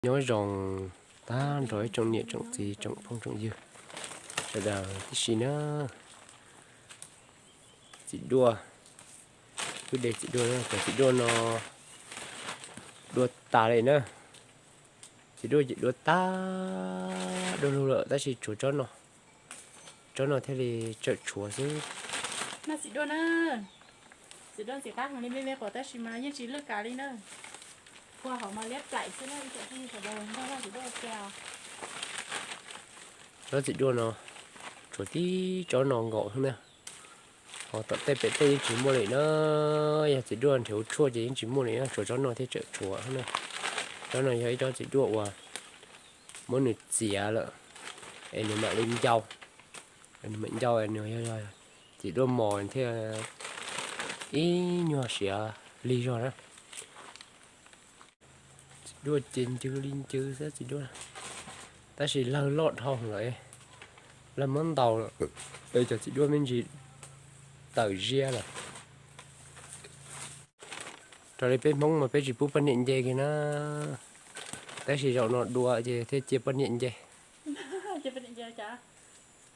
Nyob zoo tag nrho ib tsoom niam tsoom txiv tsoom phooj tsoom ywg sawv daws tib si na. Txiv duaj, wb de txiv duaj na, cov txiv duaj no dua tas li na. Txiv duaj ces dua tag dua lug lawm tab sis tshuav tsob no, tsob no thiaj li tseem tshuav xwb. Noj txiv duaj na, txiv duaj ntxim qab heev li me me quas tab sis mas yeej tsis lwj kav li na. Ua hauv mas liab plaim xwb na, ib tsoom phooj ywg sawv daws nrog noj txiv duaj ua ke os. Tsob txiv duaj no tshuav tib tsob no nkaus xwb na. Ho tom tej pem tej yeej tsis muaj li na, yog txiv duaj nrhiav ua tshuaj ces yeej tsis muaj li, tshuav tsob no thiaj tseem tshuav na. Tsob no yog ib tsob txiv duaj uas muab nws txiav lawm es nws mam li ncau, nws mam ncau nws yog txiv duaj mos thiaj ib nyuag siav lig zog na. Txiv duaj ces ncw li ncw xwb txiv duaj, tab sis lawg loj dhau lawm, lawg muab ntaus lawm, cov txiv duaj me ntsis tawm ziab lawm. Raws li peb Hmoob mas peb tsis pub poj niam nce kiag na, tab sis zaum no dua ces thiaj cia poj niam nce.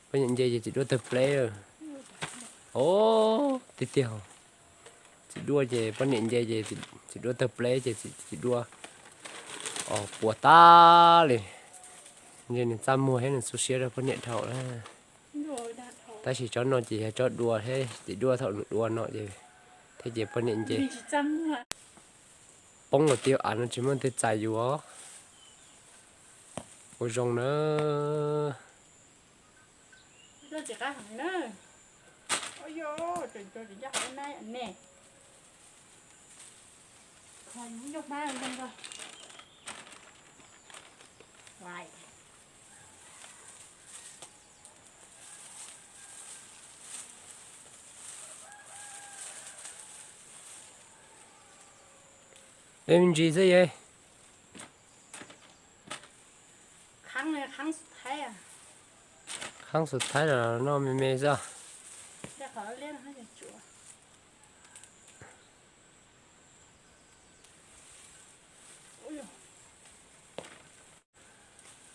Poj niam nce ces txiv duaj tawg pleb. Os, tiag tiag, txiv duaj ces poj niam nce ces txiv duaj tawg pleb ces txiv duaj puas tag li. Ntshe nws txaj muag thiab nws xu siab rau poj niam dhau na. Tab sis tsob no ces yog tsob dua thiab, txiv duaj thaum nws dua no ces thiaj cia poj niam nce. Poob los tiag av no tsis muaj leej twg txais yus os. Ua zoo na. Dej me ntsis xwb ye. Khab xus thaib los noj me me xwb.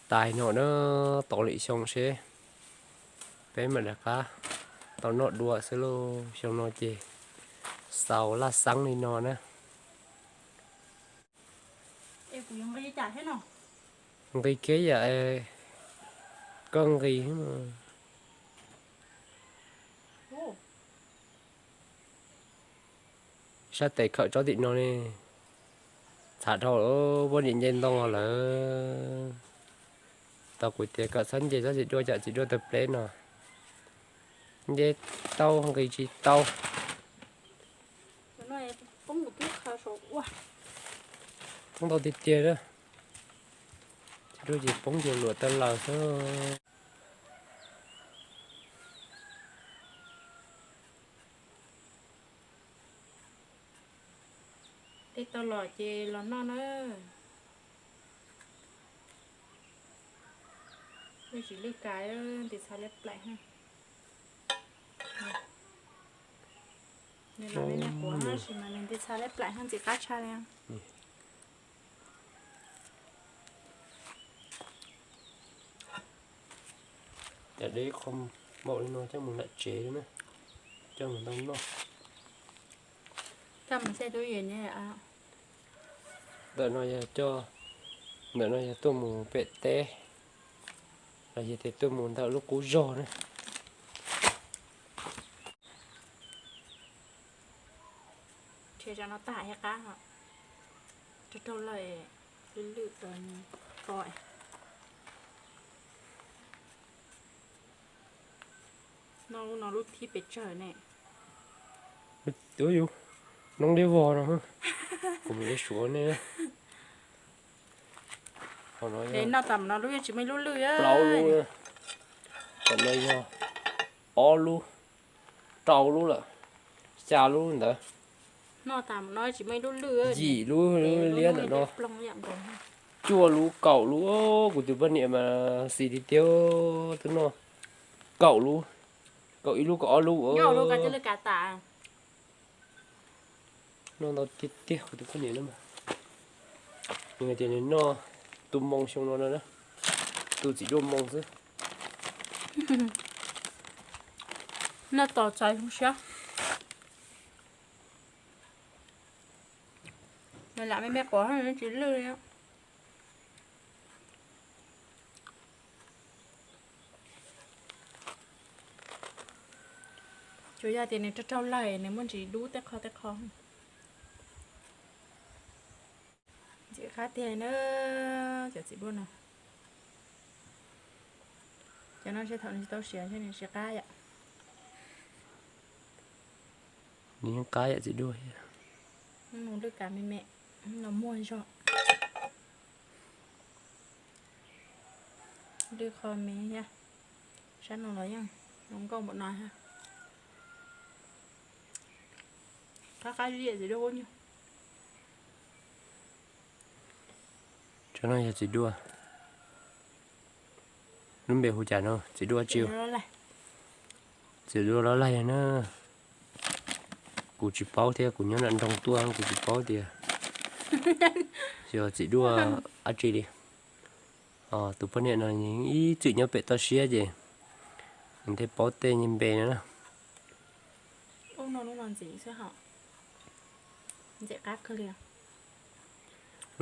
Tais no na, tau lwm xyoo seb peb mam rov qab tau noj dua xwb lauj. Xyoo no ces xaus laj xeeb li no na. Nqis kiag yam, koj nqis. Sab tes khawm tsob tim no ne, txhav dhau, poj niam nce ntoo lawm. Tau kuv tias kom txhob nce tsob txiv duaj, tsam txiv duaj tawg pleb no, nce tau nqis tsis tau. Poob ntau tiag tiag na, txiv duaj ces poob ces luam tawg laws xwb. Tej tau los ces los noj na. Yeej tsis lwj kav, nti txha liab plaim. Nws los li nej quav tab sis mas nws nti txha liab plaim, ntxim qab tshaj li. Cov deb qhov npaum li no coj mus nram tsev na, coj mus ntau noj. Ntawm no yog coj, ntawm no yog tuaj mus pem teb, los yog tias tuaj mus ntawm lub qub zog na. Rhiav tsam no tag thiab qab, raug raug lawm, lwj lwj ko. Noj lub no lub thib pes tsawg ne. Ua yus noob liab vog no, kuv mus ua suav ne. Noj tas no lub yeej tsis muaj ib lub lwj. Plaub lub, tam no yog ob lub, rau lub lawm, xya lub ntawd. Noj tas no tsis muaj ib lub lwj, yim lub liab ntawm no, cuaj lub kaum lub, kuv tus poj niam mas xis tiag tiag, twb noj kaum lub, kaum ib lub kaum ob lub. Noj ntau tiag tiag kuv tus poj niam no mas. Nws tias nws noj Tu moo xyoo no na, tu txiv duaj moo xwb. Noj tos txais zoo siab. Nws lam me me quav tsis lwj li. Tsuas yog tias nws raug raug lawg nws muaj ntsis dub tej qho tej qho. Ntxim qab tiag na, cov txiv duaj no. Cov no ntshe thaum nws tsis tau siav ntshe nws tsis qab yom. Nws yeej qab yam txiv duaj thiab. Mus lwj kav me me, no muag zog. Lwj qho me thiab. Sab no los yeej zoo nkauj npaum no thiab. Qab qab ib yam txiv duaj ub nyuag. Cov no yog txiv duaj. Lub npe hu cas no? Txiv duaj tsi? Txiv duaj lob laig na. Kuv tsis paub thiab, kuv nyob nram nroog tuaj kuv tsis paub tias yog txiv duaj dab tsi li. Tus poj niam no ib txwm nyob pem toj siab ces nws thiaj paub tej nyuag npe no na. Lub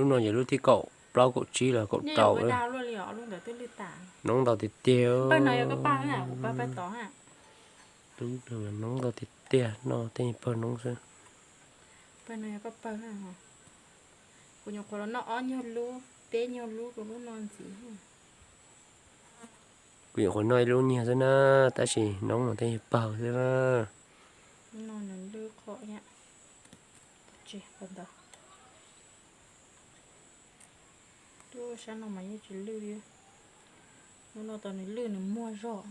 no yog lub thib kaum plaub kaum tsib los kaum rau. Noob ntau tiag tiag. Noob ntau tiag tiag, noj tej pawg noob xwb. Kuv nyuam qhuav los noj ob nyuag lub, peb nyuag lub rau lub no ntxiv. Kuv nyuam qhuav noj ib lub nyiag xwb na, tab sis noob no tej pawg xwb na. Lub no nws lwj qhov thiab. Tsis, qhov ntawd. Lub sab no mas yeej tsis lwj li. Lub no tos nws lwj nws muag zog.